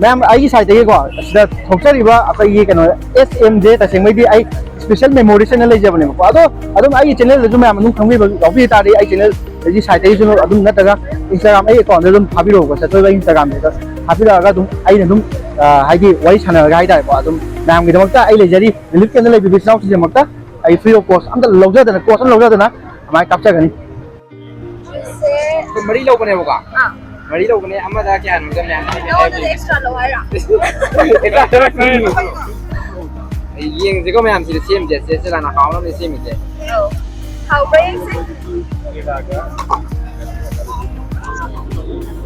ꯃꯌꯥꯝ ꯑꯩꯒꯤ ꯁꯥꯏꯠꯇꯒꯤꯀꯣ ꯁꯤꯗ ꯊꯣꯛꯆꯔꯤꯕ ꯑꯩꯈꯣꯏꯒꯤ ꯀꯩꯅꯣ ꯑꯦꯁ ꯑꯦꯝ ꯖꯦ, ꯇꯁꯦꯡꯕꯩꯗꯤ ꯑꯩ ꯏꯁꯄꯦꯁꯦꯜ ꯃꯦꯃꯣꯔꯤꯁ ꯑꯣꯏꯅ ꯂꯩꯖꯕꯅꯦꯕꯀꯣ꯫ ꯑꯗꯣ ꯑꯗꯨꯝ ꯑꯩꯒꯤ ꯆꯦꯅꯦꯜꯗꯁꯨ ꯃꯌꯥꯝ ꯑꯗꯨꯝ ꯈꯪꯕꯤꯕ ꯌꯥꯎꯕꯤ ꯇꯥꯔꯗꯤ ꯑꯩ ꯆꯦꯅꯦꯜ ꯑꯩꯒꯤ ꯁꯥꯏꯠꯇꯒꯤꯁꯨ ꯑꯗꯨꯝ, ꯅꯠꯇ꯭ꯔꯒ ꯏꯟꯁꯇꯥꯒ꯭ꯔꯥꯝ ꯑꯩ ꯑꯦꯀꯥꯎꯟꯗ ꯑꯗꯨꯝ ꯊꯥꯕꯤꯔꯛꯎꯀꯣ, ꯆꯠꯊꯣꯏꯕ ꯏꯟꯁꯇꯥꯒ꯭ꯔꯥꯝꯁꯤꯗ ꯊꯥꯕꯤꯔꯛꯑꯒ ꯑꯗꯨꯝ ꯑꯩꯅ ꯑꯗꯨꯝ ꯑ, ꯍꯥꯏꯗꯤ ꯋꯥꯔꯤ ꯁꯥꯟꯅꯔꯒ ꯍꯥꯏꯇꯥꯔꯦꯀꯣ꯫ ꯑꯗꯨꯝ ꯃꯌꯥꯝꯒꯤꯗꯃꯛꯇ ꯑꯩ ꯂꯩꯖꯔꯤ, ꯔꯤꯂꯤꯐ ꯀꯦꯝꯞꯇ ꯂꯩꯕꯤꯕ ꯏꯆꯤꯟ ꯏꯅꯥꯎꯁꯤꯡꯒꯤꯗꯃꯛꯇ ꯑꯩ ꯐ꯭ꯔꯤ ꯑꯣꯐ ꯀꯣꯁ ꯑꯝꯇ ꯂꯧꯖꯗꯅ, ꯀꯣꯁ ꯑꯃ ꯂꯧꯖꯗꯅ ꯑꯗꯨꯃꯥꯏꯅ ꯀꯥꯞꯆꯒꯅꯤ꯫ ꯑꯩꯈꯣꯏ ꯃꯔꯤ ꯂꯧꯕꯅꯦꯕꯀꯣ꯫ ꯑꯥ꯫ ꯃꯔꯤ ꯂꯧꯕꯅꯦ, ꯑꯃꯗ ꯀꯌꯥꯅꯣ ꯆꯪꯉꯦ? ꯂꯧꯗꯅ ꯑꯦꯛꯁꯇ꯭ꯔꯥ ꯂꯧ ꯍꯥꯏꯔꯣ? ꯑꯦꯛꯁꯇ꯭ꯔꯥ ꯂꯧ꯫ ꯌꯦꯡꯁꯤꯀꯣ ꯃꯌꯥꯝꯁꯤꯗ ꯁꯦꯝꯁꯦ, ꯆꯦ ꯆꯦ ꯂꯥꯅ ꯍꯥꯎꯅꯕꯅꯦ ꯁꯦꯝꯃꯤꯁꯦ꯫ ꯑꯧ꯫ ꯍꯥꯎꯕ꯭ꯔꯥ ꯌꯦꯡꯁꯦ꯫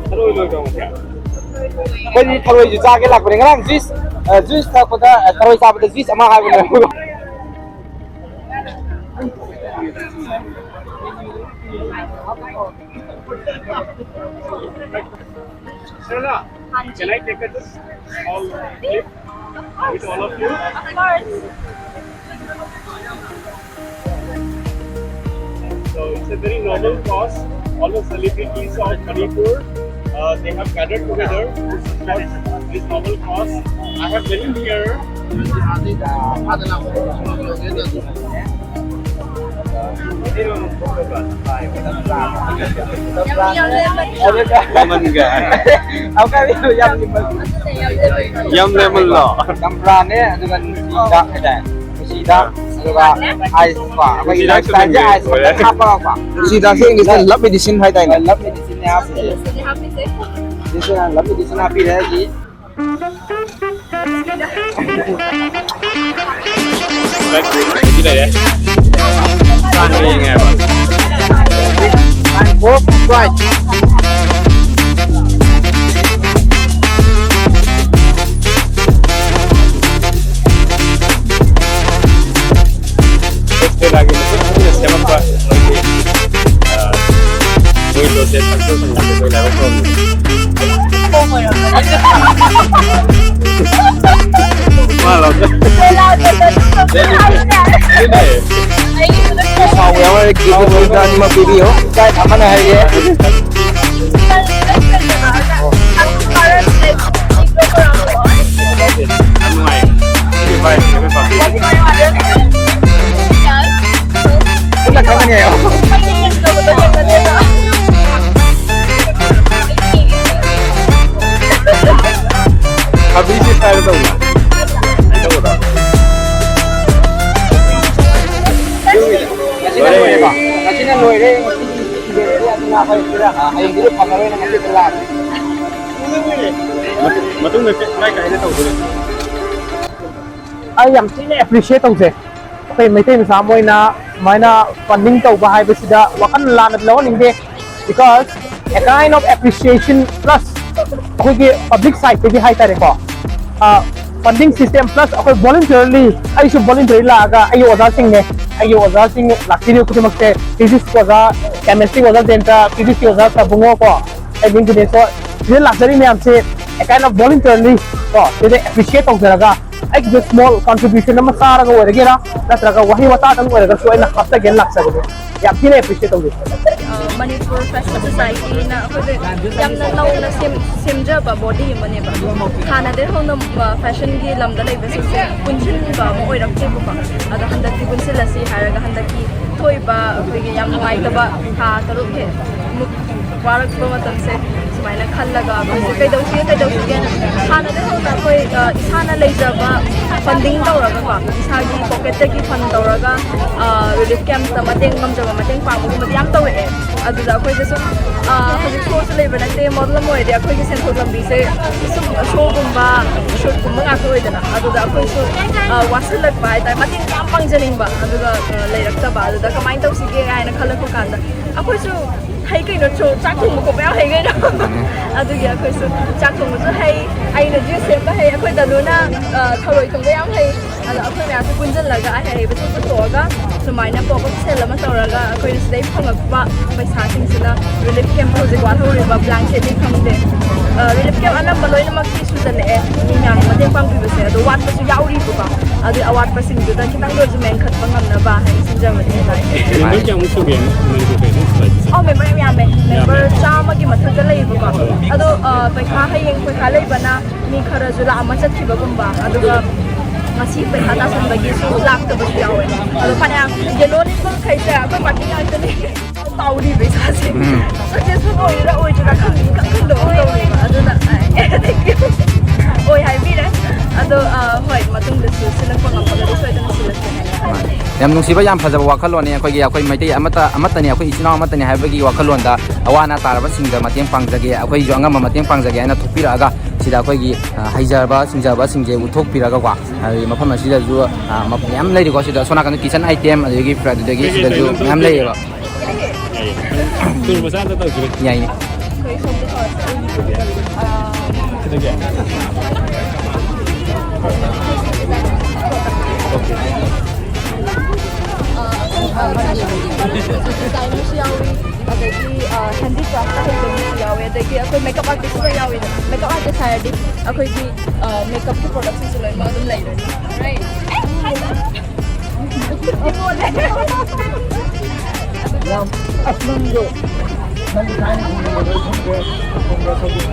ꯊꯔꯣꯏ ꯂꯣꯏꯈ꯭ꯔꯕꯣ ꯆꯦ? ꯑꯩꯈꯣꯏꯗꯤ ꯊꯔꯣꯏꯁꯨ ꯆꯥꯒꯦ ꯂꯥꯛꯄꯅꯦ꯫ ꯉꯔꯥꯡ ꯖꯨꯏꯁ, ꯑ, ꯖꯨꯏꯁ ꯊꯛꯄꯗ, ꯑ, ꯊꯔꯣꯏ ꯆꯥꯕꯗ ꯖꯨꯏꯁ ꯑꯃ ꯍꯥꯏꯕꯅꯦ꯫ Sir, can I take a just small clip with all of you? Of course. So it's a very normal cause. All the celebrities of Manipur, uh, they have gathered together to support this normal cause. I have very clear. Lemon guy. Yam lemon ꯂꯣ? ꯆꯝꯄ꯭ꯔꯥꯅꯦ, ꯑꯗꯨꯒ ꯅꯨꯡꯁꯤꯗꯥꯛ ꯍꯥꯏꯇꯥꯔꯦ꯫ ꯅꯨꯡꯁꯤꯗꯥꯛ, ꯑꯗꯨꯒ ice ꯀꯣ, ꯑꯩꯈꯣꯏꯒꯤ ꯅꯨꯡꯁꯤꯗꯥꯛꯁꯨ life ꯁ꯭ꯇꯥꯏꯜꯁꯦ ꯃꯤꯡ ice ꯈꯛꯇ ꯑꯣꯏꯔꯦ꯫ ꯍꯥꯞꯄꯒꯀꯣ꯫ ꯅꯨꯡꯁꯤꯗꯥꯛꯁꯦ ꯏꯪꯂꯤꯁꯇ love medicine ꯍꯥꯏꯗꯥꯏꯅꯦ? Love medicine ꯅꯦ ꯍꯥꯞꯄꯤꯁꯦ꯫ ꯁꯤꯁꯦ love medicine ꯍꯥꯞꯄꯤꯔꯦ ꯑꯩꯒꯤ꯫ ꯂꯩꯔꯦ꯫ ꯆꯥꯡ ꯌꯦꯡꯉꯦ ꯍꯥꯏꯕ꯫ ꯑꯣꯁꯇ꯭ꯔꯦꯂꯤꯌꯥꯒꯤ ꯃꯇꯨꯡ ꯏꯟꯅ ꯁꯦꯝꯃꯛꯄ ꯑꯩꯈꯣꯏꯒꯤ, ꯑ, ꯃꯣꯏꯗꯣ ꯁꯦ ꯁꯛꯁꯦꯁ ꯑꯣꯏꯅ ꯑꯩꯈꯣꯏ ꯂꯥꯏꯕꯛ ꯐꯕꯅꯤ꯫ ꯃꯥ ꯂꯧꯗꯦ꯫ ꯑꯗꯨꯅꯦ꯫ ꯁꯥꯎꯕ ꯌꯥꯎꯔꯦ, ꯒꯤꯐ ꯑꯅꯤꯃꯛ ꯄꯤꯕꯤꯌꯨ꯫ ꯏꯀꯥꯏ ꯈꯪꯗꯅ ꯍꯥꯏꯒꯦ꯫ ꯌꯥꯝ ꯅꯨꯡꯉꯥꯏ꯫ ꯁꯤꯒꯤ vibe ꯁꯦ ꯑꯩꯈꯣꯏ ꯄꯥꯝꯖꯩ꯫ ꯄꯨꯟꯅ ꯈꯪꯒꯅꯤ ꯍꯥꯏꯌꯣ꯫ ꯍꯥꯕꯤꯁꯤ style ꯇꯧꯕ꯫ ꯇꯧꯕꯗ꯫ ꯉꯁꯤꯅ ꯂꯣꯏꯔꯦꯀꯣ? ꯉꯁꯤꯅ ꯂꯣꯏꯔꯦ꯫ ꯉꯁꯤꯒꯤ event ꯁꯦ ꯑꯗꯨꯅ ꯑꯩꯈꯣꯏ ꯁꯤꯗ ꯍꯌꯦꯡꯗꯒꯤ ꯐꯪꯉꯔꯣꯏꯅ ꯉꯁꯤ ꯂꯥꯛꯑꯦ꯫ ꯃꯇꯨꯡꯗ ꯀꯥꯏ ꯀꯥꯏꯗ ꯇꯧꯗꯣꯏꯅꯣ? ꯑꯩ ꯌꯥꯝ ꯊꯤꯅ appreciate ꯇꯧꯖꯩ꯫ ꯑꯩꯈꯣꯏ ꯃꯩꯇꯩ ꯃꯆꯥ ꯑꯃ ꯑꯣꯏꯅ ꯁꯨꯃꯥꯏꯅ funding ꯇꯧꯕ ꯍꯥꯏꯕꯁꯤꯗ ꯋꯥꯈꯜ ꯂꯥꯟꯅ ꯂꯧꯍꯟꯅꯤꯡꯗꯦ, because a kind of appreciation plus ꯑꯩꯈꯣꯏꯒꯤ public side ꯇꯒꯤ ꯍꯥꯏꯇꯥꯔꯦꯀꯣ, funding system plus ꯑꯩꯈꯣꯏ voluntarily, ꯑꯩꯁꯨ voluntary ꯂꯥꯛꯑꯒ ꯑꯩꯒꯤ ꯑꯣꯖꯥꯁꯤꯡꯅꯦ, ꯑꯩꯒꯤ ꯑꯣꯖꯥꯁꯤꯡ ꯂꯥꯛꯄꯤꯔꯤꯕ ꯈꯨꯗꯤꯡꯃꯛꯁꯦ, physics ꯀꯤ ꯑꯣꯖꯥ, chemistry ꯀꯤ ꯑꯣꯖꯥ ꯖꯦꯟꯇ, physics ꯀꯤ ꯑꯣꯖꯥ ꯁꯥꯕꯨꯡꯉꯣ ꯀꯣ, ꯑꯩ ꯃꯤꯡ ꯒꯨꯅꯦꯁꯣꯔ, ꯁꯤꯗ ꯂꯥꯛꯆꯔꯤ ꯃꯌꯥꯝꯁꯦ a kind of voluntarily ꯀꯣ, ꯁꯤꯗ appreciate ꯇꯧꯖꯔꯒ ꯑꯩꯒꯤꯁꯨ small contribution ꯑꯃ ꯆꯥꯔꯒ ꯑꯣꯏꯔꯒꯦꯔꯥ, ꯅꯠꯇ꯭ꯔꯒ ꯋꯥꯍꯩ ꯋꯥꯇꯥꯗꯪ ꯑꯣꯏꯔꯒꯁꯨ ꯑꯩꯅ ꯍꯥꯞꯆꯒꯦꯅ ꯂꯥꯛꯆꯕꯅꯦ꯫ ꯌꯥꯝ ꯊꯤꯅ appreciate ꯇꯧꯖꯩ꯫ ꯑ, ꯃꯅꯤꯄꯨꯔ ꯐꯦꯁꯟ ꯁꯣꯁꯥꯏꯇꯤꯅ ꯑꯩꯈꯣꯏꯁꯦ ꯌꯥꯝꯅ ꯅꯧꯅ ꯁꯦꯝ-, ꯁꯦꯝꯖꯕ ꯕꯣꯗꯤ ꯑꯃꯅꯦꯕ꯫ ꯍꯥꯟꯅꯗꯒꯤ ꯍꯧꯅ, ꯑ, ꯐꯦꯁꯟꯒꯤ ꯂꯝꯗ ꯂꯩꯕꯁꯤꯡꯁꯦ ꯄꯨꯟꯁꯤꯟꯕ ꯑꯃ ꯑꯣꯏꯔꯛꯇꯦꯕꯀꯣ꯫ ꯑꯗꯣ ꯍꯟꯗꯛꯇꯤ ꯄꯨꯟꯁꯤꯜꯂꯁꯤ ꯍꯥꯏꯔꯒ ꯍꯟꯗꯛꯀꯤ ꯊꯣꯛꯏꯕ ꯑꯩꯈꯣꯏꯒꯤ ꯌꯥꯝ ꯅꯨꯡꯉꯥꯏꯇꯕ ꯊꯥ ꯇꯔꯨꯛꯀꯤ ꯃꯨꯛ ꯋꯥꯔꯛꯄ ꯃꯇꯝꯁꯦ ꯁꯨꯃꯥꯏꯅ ꯈꯜꯂꯒ ꯑꯩꯈꯣꯏꯁꯦ ꯀꯩꯗꯧꯁꯤꯒꯦ, ꯀꯩꯗꯧꯁꯤꯒꯦꯅ ꯍꯥꯟꯅꯗꯒꯤ ꯍꯧꯅ ꯑꯩꯈꯣꯏ, ꯑ, ꯏꯁꯥꯅ ꯂꯩꯖꯕ ꯐꯟꯗꯤꯡ ꯇꯧꯔꯒꯀꯣ, ꯏꯁꯥꯒꯤ ꯄꯣꯀꯦꯠꯇꯒꯤ ꯐꯟ ꯇꯧꯔꯒ, ꯑ, ꯔꯤꯂꯤꯐ ꯀꯦꯝꯞꯇ ꯃꯇꯦꯡ, ꯉꯝꯖꯕ ꯃꯇꯦꯡ ꯄꯥꯡꯕꯒꯨꯝꯕꯗꯤ ꯌꯥꯝ ꯇꯧꯔꯛꯑꯦ꯫ ꯑꯗꯨꯗ ꯑꯩꯈꯣꯏꯁꯦ ꯁꯨꯝ, ꯑ, ꯍꯧꯖꯤꯛ ꯁꯣꯁꯨ ꯂꯩꯕ ꯅꯠꯇꯦ, ꯃꯣꯗꯦꯜ ꯑꯃ ꯑꯣꯏꯔꯗꯤ ꯑꯩꯈꯣꯏꯒꯤ ꯁꯦꯟꯊꯣꯛ ꯂꯝꯕꯤꯁꯦ ꯁꯨꯝ ꯁꯣꯒꯨꯝꯕ, ꯁꯨꯠꯀꯨꯝꯕ ꯉꯥꯛꯇ ꯑꯣꯏꯗꯅ, ꯑꯗꯨꯗ ꯑꯩꯈꯣꯏꯁꯨ, ꯑ, ꯋꯥꯁꯤꯜꯂꯛꯄ ꯍꯥꯏꯇꯥꯔꯦ, ꯃꯇꯦꯡ ꯌꯥꯝ ꯄꯥꯡꯖꯅꯤꯡꯕ, ꯑꯗꯨꯒ, ꯑ, ꯂꯩꯔꯛꯇꯕ꯫ ꯑꯗꯨꯗ ꯀꯃꯥꯏꯅ ꯇꯧꯁꯤꯒꯦ ꯍꯥꯏꯅ ꯈꯜꯂꯛꯄ ꯀꯥꯟꯗ ꯑꯩꯈꯣꯏꯁꯨ ꯍꯩ ꯀꯩꯅꯣ, ꯆꯣ-, ꯆꯥꯛ ꯊꯣꯡꯕ ꯈꯣꯠꯄ ꯌꯥꯝ ꯍꯩ ꯀꯩꯅꯣ꯫ ꯑꯗꯨꯒꯤ ꯑꯩꯈꯣꯏꯁꯨ ꯆꯥꯛ ꯊꯣꯡꯕꯁꯨ ꯍꯩ, ꯑꯩꯅ ꯖꯨꯁ ꯁꯦꯝꯕ ꯍꯩ, ꯑꯩꯈꯣꯏ ꯗꯅꯨꯅ, ꯑ, ꯊꯔꯣꯏ ꯊꯣꯡꯕ ꯌꯥꯝ ꯍꯩ꯫ ꯑꯗꯣ ꯑꯩꯈꯣꯏ ꯃꯌꯥꯝꯁꯨ ꯄꯨꯟꯁꯤꯜꯂꯒ ꯑꯍꯩ ꯑꯍꯩꯕꯁꯨ ꯄꯨꯊꯣꯛꯑꯒ ꯁꯨꯃꯥꯏꯅ ꯄꯣꯞ ꯑꯞ ꯁꯦꯜ ꯑꯃ ꯇꯧꯔꯒ ꯑꯩꯈꯣꯏꯅ ꯁꯤꯗꯩ ꯐꯪꯉꯛꯄ ꯄꯩꯁꯥꯁꯤꯡꯁꯤꯅ ꯔꯤꯂꯤꯐ ꯀꯦꯝꯞ ꯍꯧꯖꯤꯛ ꯋꯥꯠꯍꯧꯔꯤꯕ ꯕ꯭ꯂꯥꯡꯀꯦꯠꯅꯤ ꯈꯪꯗꯦ, ꯑ, ꯔꯤꯂꯤꯐ ꯀꯦꯝꯞ ꯑꯅꯝꯕ ꯂꯣꯏꯅꯃꯛꯇꯤ ꯁꯨꯖꯜꯂꯛꯑꯦ꯫ ꯃꯤ ꯃꯌꯥꯝꯒꯤ ꯃꯇꯦꯡ ꯄꯥꯡꯕꯤꯕꯁꯦ ꯑꯗꯣ ꯋꯥꯠꯄꯁꯨ ꯌꯥꯎꯔꯤꯕꯀꯣ꯫ ꯑꯗꯨ ꯑꯋꯥꯠꯄꯁꯤꯡꯗꯨꯗ ꯈꯤꯇꯪꯗ ꯑꯣꯏꯔꯁꯨ ꯃꯦꯟꯈꯠꯄ ꯉꯝꯅꯕ ꯍꯥꯏꯅ ꯁꯤꯟꯖꯕꯅꯦ ꯍꯥꯏꯇꯥꯔꯦ꯫ ꯃꯦꯝꯕꯔ ꯀꯌꯥꯃꯨꯛ ꯁꯨꯒꯦ ꯃꯅꯤꯄꯨꯔ ꯀꯩꯅꯣ ꯁꯤꯗ? ꯑꯧ, ꯃꯦꯝꯕꯔ ꯌꯥꯝ ꯌꯥꯝꯃꯦ꯫ ꯃꯦꯝꯕꯔ ꯆꯥꯝꯃꯒꯤ ꯃꯊꯛꯇ ꯂꯩꯌꯦꯕꯀꯣ꯫ ꯑꯗꯣ, ꯑ, ꯄꯩꯈꯥ, ꯍꯌꯦꯡ ꯄꯩꯈꯥ ꯂꯩꯕꯅ ꯃꯤ ꯈꯔꯁꯨ ꯂꯥꯛꯑꯝꯃ ꯆꯠꯈꯤꯕꯒꯨꯝꯕ, ꯑꯗꯨꯒ ꯉꯁꯤ ꯄꯩꯈꯥ ꯇꯥꯁꯟꯕꯒꯤꯁꯨ ꯂꯥꯛꯇꯕꯁꯨ ꯌꯥꯎꯋꯦ꯫ ꯑꯗꯣ ꯐꯅꯌꯥꯝ ꯌꯦꯜꯂꯣ ꯂꯤꯠꯄ ꯃꯈꯩꯁꯦ ꯑꯩꯈꯣꯏ ꯄꯥꯔꯇꯤ ꯉꯥꯛꯇꯅꯦ꯫ ꯇꯧꯔꯤꯕ ꯏꯁꯥꯁꯦ꯫ ꯎꯝ꯫ ꯁꯛꯁꯦꯁꯐꯨꯜ ꯑꯣꯏꯔꯤꯔꯥ ꯑꯣꯏꯗ꯭ꯔꯤꯔꯥ ꯈꯪ-, ꯈꯪꯗꯕ ꯑꯃ ꯇꯧꯔꯦꯕ꯫ ꯑꯗꯨꯅ, ꯑꯦ, thank you꯫ ꯑꯣꯏ ꯍꯥꯏꯕꯤꯔꯦ꯫ ꯑꯗꯣ, ꯑ, ꯍꯣꯏ, ꯃꯇꯨꯡꯗꯁꯨ ꯁꯤꯜꯂꯛꯄ ꯉꯝꯃꯒꯗꯤ ꯁꯣꯏꯗꯅ ꯁꯤꯜꯂꯛꯀꯦ ꯍꯥꯏꯅ ꯈꯜꯂꯤ꯫ ꯌꯥꯝ ꯅꯨꯡꯁꯤꯕ, ꯌꯥꯝ ꯐꯖꯕ ꯋꯥꯈꯜꯂꯣꯟꯅꯦ꯫ ꯑꯩꯈꯣꯏꯒꯤ, ꯑꯩꯈꯣꯏ ꯃꯩꯇꯩ ꯑꯃꯠꯇ, ꯑꯃꯠꯇꯅꯤ, ꯑꯩꯈꯣꯏ ꯏꯆꯤꯟ ꯏꯅꯥꯎ ꯑꯃꯠꯇꯅꯤ ꯍꯥꯏꯕꯒꯤ ꯋꯥꯈꯜꯂꯣꯟꯗ ꯑꯋꯥ ꯑꯅꯥ ꯇꯥꯔꯕꯁꯤꯡꯗ ꯃꯇꯦꯡ ꯄꯥꯡꯖꯒꯦ, ꯑꯩꯈꯣꯏꯁꯨ ꯑꯉꯝꯕ ꯃꯇꯦꯡ ꯄꯥꯡꯖꯒꯦ ꯍꯥꯏꯅ ꯊꯣꯛꯄꯤꯔꯛꯑꯒ ꯁꯤꯗ ꯑꯩꯈꯣꯏꯒꯤ, ꯑ, ꯍꯩꯖꯔꯕ ꯁꯤꯡꯖꯕꯁꯤꯡꯁꯦ ꯎꯠꯊꯣꯛꯄꯤꯔꯒꯀꯣ, ꯍꯥꯏꯗꯤ ꯃꯐꯝ ꯑꯁꯤꯗꯁꯨ, ꯑ, ꯃ-, ꯃꯌꯥꯝ ꯂꯩꯔꯤꯀꯣ꯫ ꯁꯤꯗ ꯁꯣꯝ ꯅꯥꯀꯟꯗ ꯀꯤꯆꯟ ꯑꯥꯏꯇꯦꯝ, ꯑꯗꯒꯤ ꯑꯗꯨꯗꯒꯤ ꯀꯩꯀꯩ ꯁꯤꯗꯁꯨ ꯂꯩꯅꯣ? ꯃꯌꯥꯝ ꯂꯩꯌꯦꯕ꯫ ꯇꯨꯔ ꯃꯆꯥ ꯑꯝꯇ ꯇꯧꯁꯤꯔ? ꯌꯥꯏꯅꯦ꯫ ꯑꯩꯈꯣꯏ ꯁꯣꯝꯗ ꯇꯧꯔꯁꯦ꯫ ꯑ, ꯀꯩꯗꯧꯒꯦ? ꯑ, ꯑ, ꯐꯦꯁꯟꯒꯤ ꯗꯤꯖꯥꯏꯅꯔꯁꯨ ꯌꯥꯎꯔꯤ, ꯑꯗꯒꯤ, ꯑ, ꯍꯦꯟꯗꯤꯀ꯭ꯔꯥꯐ ꯍꯩꯕ ꯃꯤꯁꯨ ꯌꯥꯎꯋꯦ, ꯑꯗꯒꯤ ꯑꯩꯈꯣꯏ ꯃꯦꯀꯞ ꯑꯥꯔꯇꯤꯁ ꯂꯣꯏ ꯌꯥꯎꯋꯦ꯫ ꯃꯦꯀꯞ ꯑꯥꯔꯇꯤꯁ ꯍꯥꯏꯔꯗꯤ ꯑꯩꯈꯣꯏꯒꯤ, ꯑ, ꯃꯦꯀꯞꯀꯤ ꯄ꯭ꯔꯣꯗꯛꯁꯤꯡꯁꯨ ꯂꯣꯏꯅꯃꯛ ꯑꯗꯨꯝ ꯂꯩꯔꯅꯤ꯫ ꯌꯥꯝ, ꯑꯁ, ꯅꯪꯗꯣ, ꯅꯪꯒꯤ ꯊꯥꯏꯅ ꯈꯪꯕ ꯂꯣꯏ ꯈꯪꯗ꯭ꯔꯦ꯫ ꯈꯪꯕ꯭ꯔꯥ ꯈꯪꯗꯦ꯫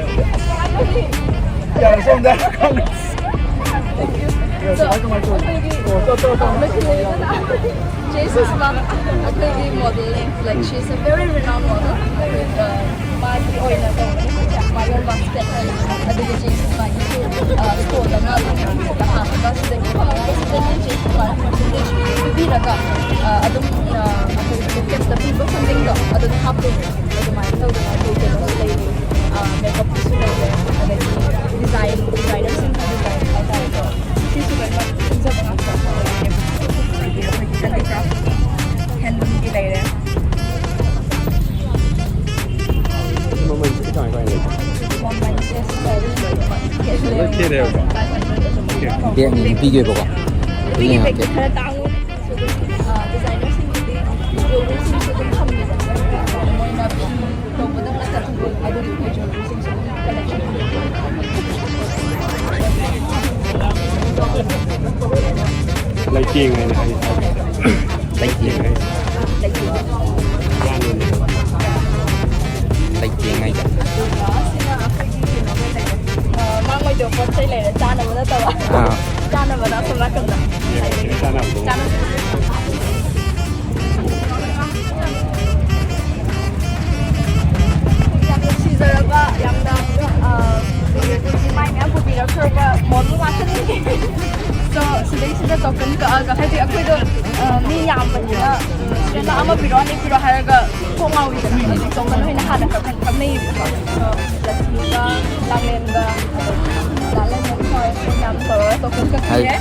ꯌꯥꯔꯦ, ꯁꯣꯝꯗ ꯈꯪꯉꯦ꯫ So, ꯑꯩꯈꯣꯏꯒꯤ, ꯑ, ꯂꯣꯏꯁꯤꯜꯂꯦꯗꯅ꯫ ꯖꯦꯁꯤꯁꯤꯃ ꯑꯩꯈꯣꯏꯒꯤ ꯃꯣꯗꯦꯜꯅꯦ, like, she is a very renowned model꯫ ꯑꯩꯈꯣꯏ, ꯑ, ꯃꯥꯒꯤ ꯑꯣꯏꯅ ꯇꯧꯕꯅꯦ, ꯃꯥꯏꯔꯣꯡ ꯕꯥꯁꯀꯦꯠ ꯍꯥꯏꯅ꯫ ꯑꯗꯨꯒ ꯖꯦꯁꯤꯁ ꯃꯥꯒꯤ, ꯑ, ꯁ꯭ꯇꯣꯜ ꯑꯃ ꯑꯗꯨꯝ ꯍꯥꯡꯉꯒ ꯁꯤꯗꯒꯤ ꯐꯪꯉꯒ ꯁꯤꯗꯒꯤ ꯖꯦꯁꯤꯁ ꯃꯥꯒꯤ ꯄꯔꯁꯦꯟꯇꯦꯖ ꯄꯤꯕꯤꯔꯒ, ꯑ, ꯑꯗꯨꯝ, ꯑ, ꯑꯩꯈꯣꯏ ꯀꯩꯝꯇ ꯄꯤꯕ ꯐꯟꯗꯤꯡꯗꯣ ꯑꯗꯨꯗ ꯍꯥꯞꯇꯣꯏꯅꯦ꯫ ꯑꯗꯨꯃꯥꯏꯅ ꯇꯧꯗꯅ ꯑꯩꯈꯣꯏ ꯀꯩꯅꯣꯁꯨ ꯂꯩꯔꯤ, ꯑ, ꯃꯦꯀꯞꯀꯤꯁꯨ ꯂꯩꯔꯦ, ꯑꯗꯒꯤ ꯗꯤꯖꯥꯏꯟ, ꯗꯤꯖꯥꯏꯅꯔꯁꯤꯡꯒꯤ ꯗꯤꯖꯥꯏꯟ ꯍꯥꯏꯇꯥꯔꯦꯀꯣ꯫ ꯁꯤꯁꯨ ꯂꯣꯏꯅꯃꯛ ꯇꯨꯡꯖꯕ ꯉꯥꯛꯇ ꯑꯣꯏꯔꯦ꯫ ꯑꯗꯒꯤ ꯑꯩꯈꯣꯏꯒꯤ ꯍꯦꯟꯗꯤꯀ꯭ꯔꯥꯐ, ꯍꯦꯟꯂꯨꯝꯒꯤ ꯂꯩꯔꯦ꯫ ꯃꯃꯜꯁꯤꯗꯤ ꯀꯃꯥꯏ ꯀꯃꯥꯏ ꯂꯩꯒꯦ? ꯃꯃꯜꯁꯦ ꯁꯤꯗꯗꯤ ꯂꯣꯏꯅꯃꯛ ꯈꯦꯠꯅꯔꯦ꯫ ꯂꯣꯏ ꯈꯦꯠꯅꯔꯦꯕꯀꯣ? ꯕꯦꯒꯅꯤ, ꯅꯨꯄꯤꯒꯤ ꯑꯣꯏꯕꯀꯣ꯫ ꯑꯗꯨꯒꯤ ꯅꯨꯄꯤꯒꯤ ꯕꯦꯒꯇꯤ ꯈꯔ ꯇꯥꯡꯉꯨ꯫ ꯑꯗꯨꯝ, ꯑ, ꯗꯤꯖꯥꯏꯅꯔꯁꯤꯡꯒꯤꯗꯤ ꯖ꯭ꯋꯦꯂꯔꯤꯁꯤꯡꯁꯨ ꯑꯗꯨꯝ ꯊꯝꯃꯦꯕ꯫ ꯃꯣꯏꯅ ꯐꯤ ꯇꯧꯕꯗ ꯅꯠꯇꯅ ꯑꯗꯨꯒꯨꯝꯕ ꯖ꯭ꯋꯦꯂꯔꯤꯁꯤꯡꯁꯨ ꯑꯗꯨꯝ ꯀꯂꯦꯛꯁꯟ ꯂꯩꯇꯦꯡ ꯍꯥꯏꯅ ꯍꯥꯏ ꯍꯥꯏꯕꯁꯦ꯫ ꯂꯩꯇꯦꯡ ꯍꯥꯏꯁꯦ꯫ ꯂꯩꯇꯦꯡ꯫ ꯌꯥꯝꯅ ꯂꯩꯇꯦꯡ ꯍꯥꯏꯁꯦ꯫ ꯑꯗꯨꯒ ꯁꯤꯅ ꯑꯩꯈꯣꯏꯒꯤ ꯀꯩꯅꯣ ꯂꯩꯔꯦ꯫ ꯑ, ꯃꯥꯡꯉꯣꯏꯗꯕ ꯄꯣꯠ ꯆꯩ ꯂꯩꯔꯦ, ꯆꯥꯅꯕ ꯅꯠꯇꯕ꯫ ꯑꯥ꯫ ꯆꯥꯅꯕꯅ ꯑꯁꯣꯝ ꯅꯥꯀꯟꯗ꯫ ꯆꯥꯅꯕꯗꯣ꯫ ꯆꯥꯅꯕ꯫ ꯌꯥꯝ ꯅꯨꯡꯁꯤꯖꯔꯕ, ꯌꯥꯝꯅ, ꯑ, ꯃꯥꯏ ꯃꯌꯥꯝ ꯄꯨꯕꯤꯔꯛꯈ꯭ꯔꯕ ꯃꯣꯗꯦꯜ ꯉꯥꯛꯇꯅꯤ꯫ So, ꯁꯤꯗꯩꯁꯤꯗ ꯇꯣꯀꯟ ꯀꯛꯑꯒ, ꯍꯥꯏꯗꯤ ꯑꯩꯈꯣꯏꯗꯣ, ꯑ, ꯃꯤ ꯌꯥꯝꯕꯅꯤꯅ, ꯎꯝ, ꯁꯤꯗ ꯑꯃ ꯄꯤꯔꯛꯑꯣ, ꯑꯅꯤ ꯄꯤꯔꯛꯑꯣ ꯍꯥꯏꯔꯒ ꯀꯣꯛ ꯉꯥꯎꯋꯤꯗꯅ꯫ ꯑꯗꯨ ꯇꯣꯀꯟ ꯑꯣꯏꯅ ꯍꯥꯟꯅ ꯀꯛꯍꯟ-, ꯀꯛꯅꯩꯌꯦꯕꯀꯣ꯫ So, ꯂꯛꯁꯃꯤꯒ, ꯂꯥꯡꯂꯦꯟꯒ, ꯑꯗꯒꯤ ꯂꯥꯡꯂꯦꯟꯒ ꯃꯌꯥꯝ ꯇꯧꯔꯒ ꯇꯣꯀꯟ ꯀꯛꯄꯤꯔꯦ꯫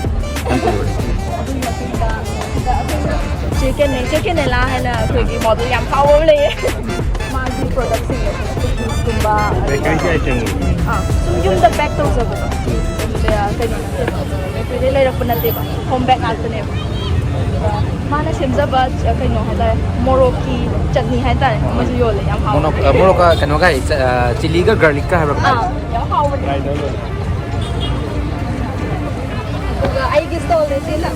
ꯑꯗꯨꯒꯤ ꯃꯇꯨꯡꯗ ꯁꯤꯗ ꯑꯩꯈꯣꯏꯅ ꯆꯦ ꯀꯦꯅꯦ-, ꯆꯦ ꯀꯦꯅꯦꯂꯥ ꯍꯥꯏꯅ ꯑꯩꯈꯣꯏꯒꯤ ꯃꯣꯗꯦꯜ ꯌꯥꯝ ꯐꯥꯎꯕ ꯑꯃ ꯂꯩꯌꯦ꯫ ꯃꯥꯒꯤ ꯄ꯭ꯔꯣꯗꯛꯁꯤꯡ ꯑꯁꯤꯅ ꯀꯨꯀꯤꯁꯀꯨꯝꯕ, ꯑꯗꯨꯒ, ꯕꯦꯀꯔꯤꯒꯤ ꯑꯥꯏꯇꯦꯝ ꯑꯣꯏꯕ꯫ ꯑꯥ, ꯁꯨꯝ ꯌꯨꯝꯗ ꯄꯦꯛ ꯇꯧꯖꯕꯗꯣ꯫ ꯀꯩꯅꯣ ꯅꯠꯇꯦꯕ, ꯕꯦꯀꯔꯤꯗꯩ ꯂꯩꯔꯛꯄ ꯅꯠꯇꯦꯕ, ꯍꯣꯝ ꯕꯦꯛ ꯉꯥꯛꯇꯅꯦꯕ꯫ ꯑꯗꯨꯒ ꯃꯥꯅ ꯁꯦꯝꯖꯕ, ꯑ, ꯀꯩꯅꯣ ꯍꯥꯏꯇꯥꯔꯦ, ꯃꯣꯔꯣꯛꯀꯤ ꯆꯠꯅꯤ ꯍꯥꯏꯇꯥꯔꯦ, ꯑꯃꯁꯨ ꯌꯣꯜꯂꯦ, ꯌꯥꯝ ꯍꯥꯎꯋꯦ꯫ ꯃꯣꯔꯣꯛ, ꯑ, ꯃꯣꯔꯣꯛꯀ ꯀꯩꯅꯣꯒ, ꯑ, ꯆꯤꯂꯤꯒ ꯒꯥꯔꯂꯤꯛꯀ ꯍꯥꯏꯕ꯭ꯔꯥ ꯀꯩꯅꯣ? ꯑꯥ, ꯌꯥꯝ ꯍꯥꯎꯕꯅꯦ꯫ ꯑꯗꯨꯒ ꯑꯩꯒꯤ ꯁ꯭ꯇꯣꯜꯗ ꯁꯤꯅ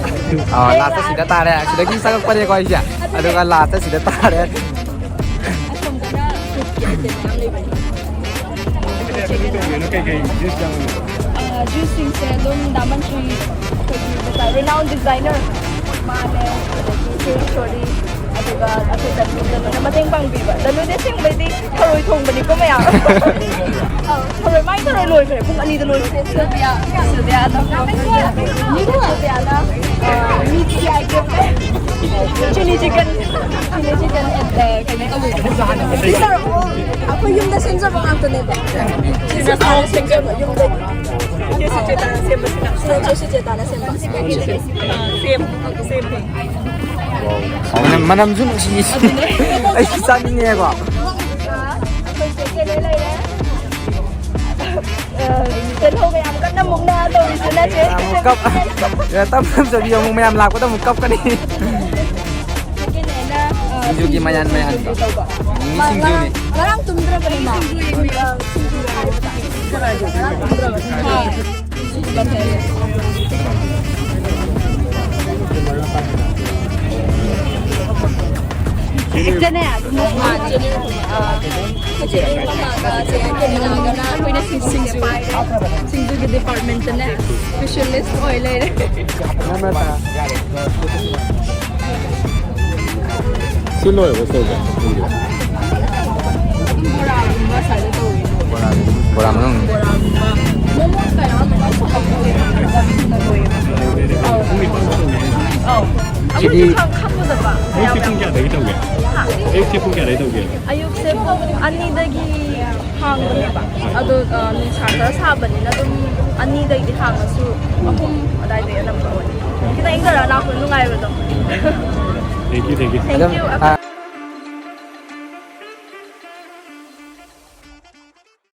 ꯑ, ꯂꯥꯁꯇ ꯁꯤꯗ ꯇꯥꯔꯦ꯫ ꯁꯤꯗꯒꯤ ꯆꯪꯉꯛꯄꯅꯦꯀꯣ ꯑꯩꯁꯦ꯫ ꯑꯗꯨꯒ ꯂꯥꯁꯇ ꯁꯤꯗ ꯇꯥꯔꯦ꯫ ꯑꯁꯣꯝꯗꯅ ꯐ꯭ꯔꯨꯠꯀꯤ ꯑꯥꯏꯇꯦꯝ ꯃꯌꯥꯝ ꯂꯩꯕꯅꯦ꯫ ꯀꯩꯅꯣ, ꯀꯩꯀꯩ ꯖꯨꯁ ꯌꯥꯎꯔꯤꯅꯣ? ꯑ, ꯖꯨꯁꯁꯤꯡꯁꯦ ꯑꯗꯨꯝ ꯗꯥꯃꯟ ꯇ꯭ꯔꯤ, ꯑꯩꯈꯣꯏꯒꯤ renowned designer ꯃꯥꯅꯦ, ꯑꯗꯒꯤ ꯆꯦ ꯏꯁꯣꯔꯤ, ꯑꯗꯨꯒ ꯑꯩꯈꯣꯏ ꯗꯅꯨ, ꯗꯅꯨꯅ ꯃꯇꯦꯡ ꯄꯥꯡꯕꯤꯕ꯫ ꯗꯅꯨꯗꯤ ꯑꯁꯦꯡꯕꯩꯗꯤ ꯊꯔꯣꯏ ꯊꯣꯡꯕꯅꯤꯀꯣ ꯃꯌꯥꯝ꯫ ꯑ, ꯊꯔꯣꯏ, ꯃꯥꯏ ꯊꯔꯣꯏ ꯂꯣꯏꯈ꯭ꯔꯦ, ꯄꯨꯡ ꯑꯅꯤꯗ ꯂꯣꯏꯈ꯭ꯔꯦ꯫ ꯁꯤꯜꯚꯤꯌꯥ, ꯁꯤꯜꯚꯤꯌꯥꯅ, ꯁꯤꯜꯚꯤꯌꯥꯅ, ꯑ, meat ꯀꯤ item, chilli chicken, chilli chicken, ꯑ, ꯀꯩꯅꯣ ꯇꯧꯕꯤꯕ꯫ These are all ꯑꯩꯈꯣꯏ ꯌꯨꯝꯗ ꯁꯦꯝꯖꯕ ꯉꯥꯛꯇꯅꯦꯕ꯫ ꯁꯤꯅ ꯁꯦꯝꯖꯕ ꯌꯨꯝꯗꯒꯤ꯫ ꯆꯦ ꯁꯨꯆꯦꯇꯥꯅ ꯁꯦꯝꯕꯁꯤꯅ꯫ ꯁꯤꯅ ꯆꯦ ꯁꯨꯆꯦꯇꯥꯅ ꯁꯦꯝꯕ꯫ ꯁꯦꯝ, ꯁꯦꯝ꯫ ꯃꯅꯝ-, ꯃꯅꯝꯁꯨ ꯅꯨꯡꯁꯤ꯫ ꯑꯩꯁꯨ ꯆꯥꯅꯤꯡꯉꯦꯀꯣ꯫ ꯑꯩꯈꯣꯏ ꯆꯦ ꯀꯩꯅꯣ ꯂꯩꯔꯦ꯫ ꯑ, ꯇꯤꯜꯍꯧꯒ ꯌꯥꯝ ꯀꯟꯅ ꯃꯨꯛꯅ ꯇꯧꯔꯤꯁꯤꯅ ꯆꯦ꯫ ꯑꯃꯨꯛ ꯀꯞ-, ꯇꯞ ꯇꯞ ꯆꯠꯄꯤ ꯑꯃꯨꯛ ꯃꯌꯥꯝ ꯂꯥꯛꯄꯗ ꯑꯃꯨꯛ ꯀꯞꯀꯅꯤ꯫ ꯁꯤꯡꯖꯨꯒꯤ ꯃꯌꯥꯟ ꯃꯌꯥꯟꯗꯣ꯫ ꯃꯤꯃꯤ ꯁꯤꯡꯖꯨꯅꯤ꯫ ꯉꯔꯥꯡ ꯇꯨꯝꯗ꯭ꯔꯕꯅꯤ ꯃꯥ꯫ ꯉꯔꯥꯡ ꯇꯨꯝꯗ꯭ꯔꯕꯅꯤ꯫ ꯆꯦꯅꯦ, ꯑꯗꯨꯝ ꯆꯦꯅꯦ, ꯑ, ꯆꯦ ꯃꯃꯥꯒ ꯆꯦ ꯀꯦꯔꯤꯅꯥꯒꯅ ꯑꯩꯈꯣꯏꯅ ꯁꯤꯡꯖꯨ, ꯁꯤꯡꯖꯨꯒꯤ department ꯇꯅꯦ specialist ꯑꯣꯏ ꯂꯩꯔꯦ꯫ ꯁꯤ ꯂꯣꯏꯔꯕꯣ ꯁꯤꯗ? ꯑꯗꯨꯝ ꯕꯣꯔꯥꯒꯨꯝꯕ ꯁ꯭ꯋꯥꯏꯗ ꯇꯧꯋꯦ꯫ ꯕꯣꯔꯥ ꯃꯅꯨꯡ꯫ ꯕꯣꯔꯥꯒꯨꯝꯕ꯫ ꯃꯣꯃꯣ ꯀꯌꯥ ꯑꯃ ꯁꯣꯛꯑꯒ ꯂꯣꯏꯌꯦꯕ꯫ ꯑꯧ꯫ ꯑꯧ꯫ ꯁꯤꯗꯤ ꯑꯩꯈꯣꯏꯁꯨ ꯈꯪ-, ꯈꯪꯉꯨꯗꯕ꯫ ꯑꯌꯨꯛꯁꯦ ꯄꯨꯡ ꯀꯌꯥꯗꯒꯤ ꯇꯧꯒꯦ? ꯍꯥ? ꯑꯌꯨꯛꯁꯦ ꯄꯨꯡ ꯀꯌꯥꯗꯒꯤ ꯇꯧꯒꯦ? ꯑꯌꯨꯛꯁꯦ ꯄꯨꯡ ꯑꯅꯤꯗꯒꯤ ꯍꯥꯡꯕꯅꯦꯕ꯫ ꯑꯗꯣ, ꯑ, ꯅꯨꯡꯁꯥ ꯈꯔ ꯁꯥꯕꯅꯤꯅ ꯑꯗꯨꯝ ꯑꯅꯤꯗꯩꯗꯤ ꯍꯥꯡꯉꯁꯨ ꯑꯍꯨꯝ ꯑꯗꯥꯏꯗꯩ ꯑꯅꯝꯕ ꯑꯣꯏ꯫ ꯈꯤꯇꯪ ꯏꯪꯊꯔ ꯂꯥꯛꯄ ꯅꯨꯡꯉꯥꯏꯕꯗꯣ꯫ Thank you, thank you꯫ Thank ꯑꯗꯨꯝ, you꯫ ꯑ,